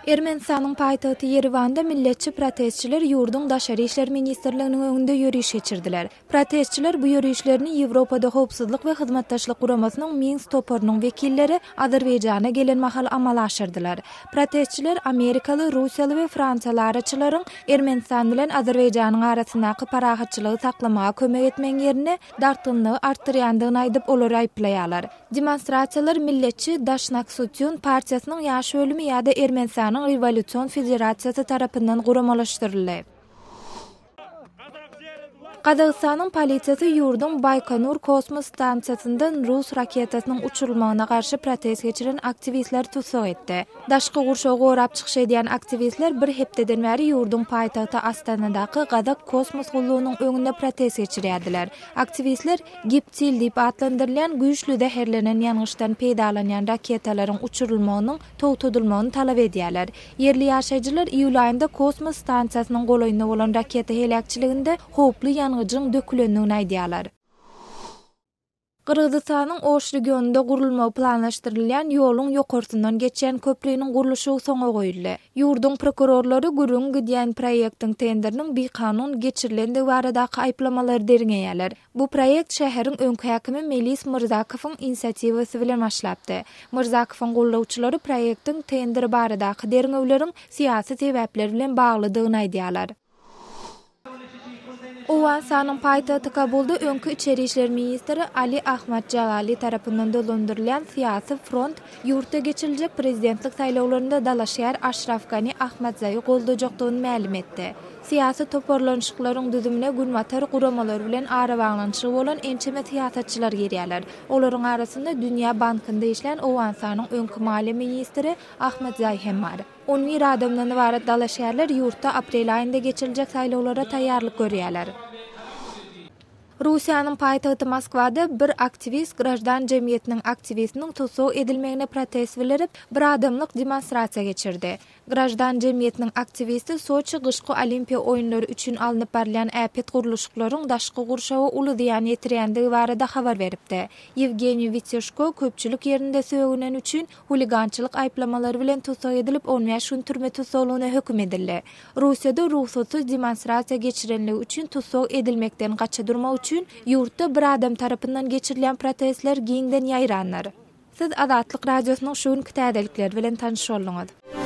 Ermenistanyň paýtagty Ýerewanda milletçi protestçiler ýurduň Daşary işler ministrliginiň öňünde ýöriş geçirdiler. Protestçiler bu ýörişlerini Ýewropada Howpsuzlyk we Hyzmatdaşlyk Guramasynyň Minsk toparynyň wekilleri Azerbaýjana gelen mahaly amala aşyrdylar. Protestçiler amerikaly, russiýaly we fransiýaly araçylaryň Ermenistan bilen Azerbaýjanyň arasyndaky parahatçylygy saklamaga kömek etmegiň ýerine dartgynlygy artdyrýandygyny aýdyp, olary aýyplaýarlar. Demonstrasiýalar milletçi Daşnaksutýun partiýasynyň ýaş bölümi ýa-da Ermenistanyň Rewolýusion federasiýasy tarapyndan guramalaşdyryldy. Gazagystanyň polisiýasy ýurduň Baýkonur kosmos stansiýasyndan rus raketasynyň uçurylmagyna garşy protest geçiren aktiwistleri tussag etdi. Daşky gurşawy gorap çykyş edýän aktiwistler bir hepdeden bäri ýurduň paýtagty Astanadaky Gazak kosmos gullugynyň öňünde protest geçirýärdiler. Aktiwistler geptil diýip atlandyrylýan güýçli zäherlenen ýangyçdan peýdalanýan raketalaryň uçurylmagynyň togtadylmagyny talap edýärler. Ýerli ýaşaýjylar iýul aýynda kosmos stansiýasynyň golaýynda bolan raketa heläkçiliginde howply ýangyjyň dökülendigini aýdýarlar. Gyrgyzystanyň Oş regionynda gurulmagy planlaşdyrylýan ýoluň ýokarsyndan geçýän köpriniň gurluşygy soňa goýuldy. Ýurduň prokurorlary gürrüňi gidýän proýektiň tenderiniň bikanun geçirilendigi baradaky aýyplamalary derňeýärler. Bu proýekt şäheriň öňki häkimi Melis Myrzakowyň inisiatiwasy bilen başlapdy. Myrzakowyň goldawçylary proýektiň tenderi baradaky derňewleriň syýasy sebäpler bilen baglydygyny aýdýarlar. Owganystanyň paýtagty Kabulda öňki içeri işler ministri Ali Ahmad Jalali tarapyndan dolandyrylýan syýasy front ýurtda geçiriljek prezidentlik saýlawlarynda dalaşgär Aşraf Gani Ahmadzaýy goldajakdygyny mälim etdi. Syýasy toparlanyşyklaryň düzümine günbatar guramalary bilen arabaglanyşygy bolan ençeme syýasatçylar girýärler. Olaryň arasynda Dünýä bankynda işlän Owganystanyň öňki maliýe ministri Ahmadzaý hem bar. 11 adamdan ybarat dalaşgärler ýurtda aprel aýynda geçiriljek saýlawlara taýýarlyk görýärler. Russiýanyň paýtagty Moskwada bir aktiwist graždan jemgyýetiniň aktiwistiniň tussag edilmegine protest bildirip, bir adamlyk demonstrasiýa geçirdi. Graždan jemgyýetiniň aktiwisti Soçi gyşky Olimpiýa oýunlary üçin alnyp barylýan äpet gurluşyklaryň daşky gurşawa uly zyýan ýetirýändigi barada habar beripdi. Ýewgeniý Witýeşko köpçülik ýerinde sögüneni üçin Huligançylyk aýyplamalary bilen tussag edilip, 15 gün türme tussaglygyna höküm edildi. Russiýada rugsatsyz demonstrasiýa geçirenligi üçin tussag edilmekden gaça durmak üçin ýurtda bir adam tarapyndan geçirilýän protestler giňden ýaýrandyr. Siz Azatlyk Radiosynyň şu günki täzelikleri bilen tanyş bolduňyz.